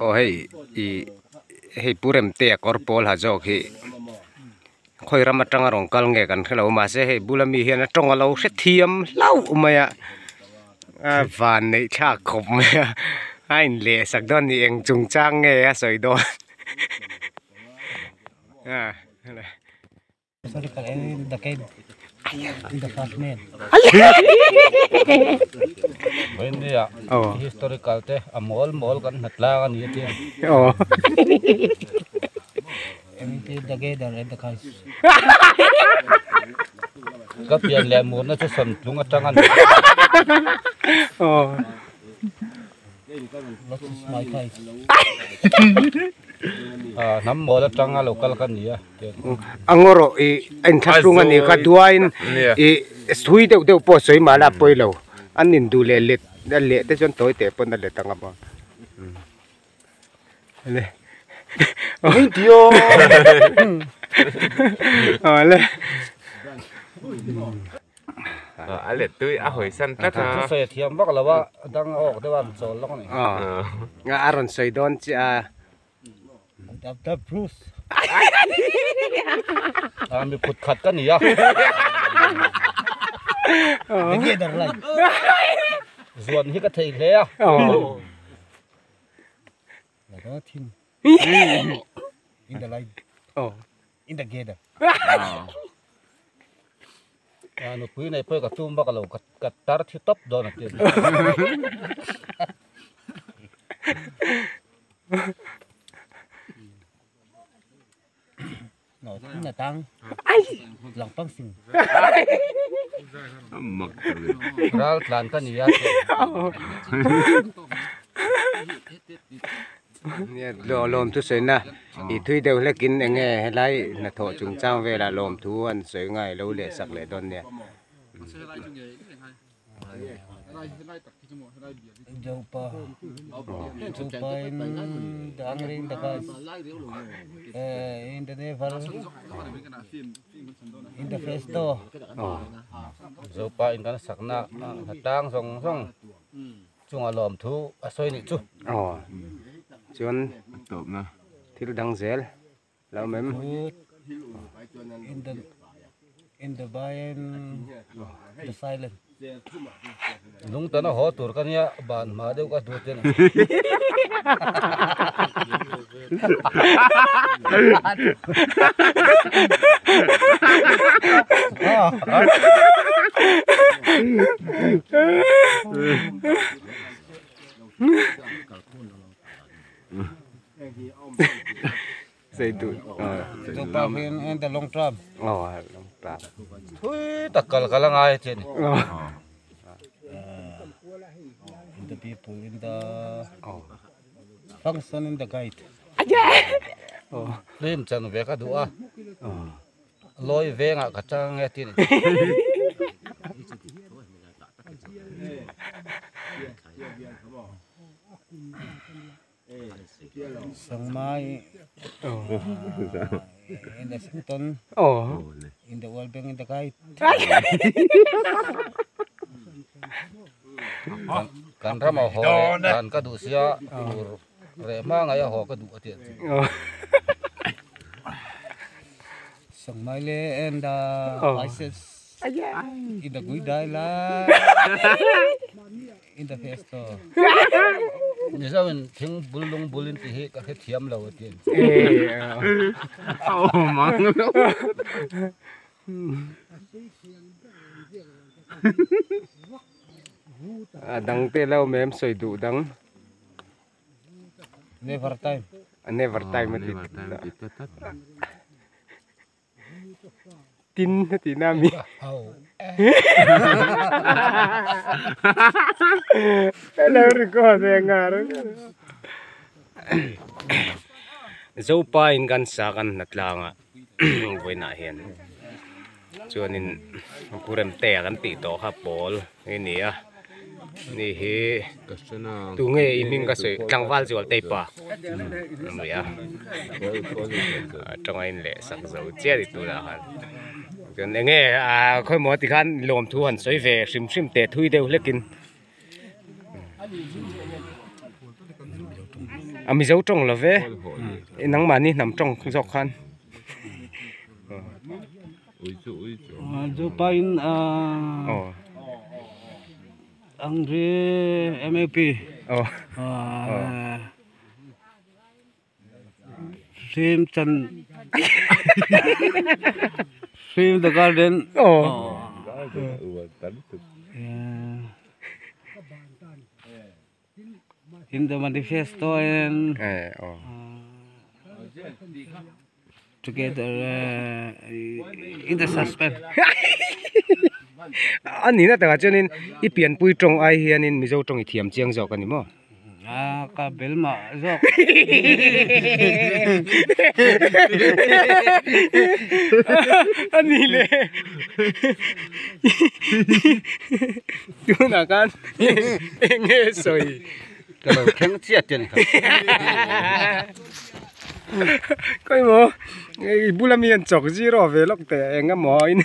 Aw hei ih hei pu Remtea kawr pawl ha zawk hi khawi ram atanga rawn kal nge kan hrelo mahse hei bula mi hian a tawng alo hrethiam hlauh mai a a van neih thlak khawp mai a a in leh sak dawn a ni eng chung chang nge a sawi dawn a. India historical te a mawl mawl kan hna tlang a ni a tia. Ka pian leh murna chu sawntlung atang a ni. Hnam mawl atanga lo kal ka ni a. A ngaw rawh ih a inthlahrung a nih kha duain ih thui deuh deuh pawh sawi mahla a pawi lo an induh leh let a leh te chuan tawi teh pawn a let ang a maw le awle. A let tui a hawi san tlat a. Thu sawi a thiam vak lo a, a dang a awk deuh a an chawl lawk a ni. A rawn sawi dawn chiah a. A mi phut khat ka ni a. Zuan hi ka thei hle a. Nupui nei pawh hi ka tum vak lo ka tar thi tawp dawn a ti. Ral tlan ka ni a. Lawmthu sawina i thui deuh hlekin eng nge helai hnathawh chungchang velah lawmthu an sawi ngai lo leh sak leh dawn nia. Zopa in kan sakna hnatlang zawng zawng chungah lawmthu a sawi nih chu. Aw chuan thil dang zel. Lo mem. In the in the bayan the silent. Lung tan a haw tur ka nia ban hma deuh ka duat ten. Sei duh The Bahrain and the long term. Oh, long term. Thui tak kal kal a ngai a ni. In the people in the function in the guide. Hlim chan ve ka duh a. Lawi vengah ka chang e ti ni. Sangmai in the Sington in the World Bank in the guide. Kan ram a haw leh dan ka duh sia tur reh hma ngai a haw ka duh a tih chu. Sangmai le and the ISIS in the Guidai la. In the festo. Mizo in thing bul lung bul in tih hi ka hre thiam lo a ti a ni. A dang te lo mem sawi duh dang. Never time. Never time a ti. Tin a tih na mi. Hello record ve nga ro. Zopa in kan sa kan hna tlang a vawiinah hian chuanin Puremtea kan tih tawh kha pawl hi a ni a. Ni hi tunge i hming ka sawi tlangval zual te pa ani a tawng a in leh sak zo chiah ni tunah khan chuan eng nge ah khawimaw ti khan lawmthu han sawi ve hrim hrim teh thui deuh hlekin. A Mizo tawng lo ve. Nangmahni hnam tawng zawk khan. Zopa in Angri MAP. Sim chan Sim the garden. In the manifesto and together in the suspense. A nihna takah chuanin i pianpui tawng ai hianin Mizo tawng i thiam chiang zawk a ni maw? A ka bel mah zawk. A ni le. Tunah khan eng nge sawi? Ka lo thleng chiah te a ni kha. Khawi maw i bula mi an chawk zero ve lawk teh eng emaw in.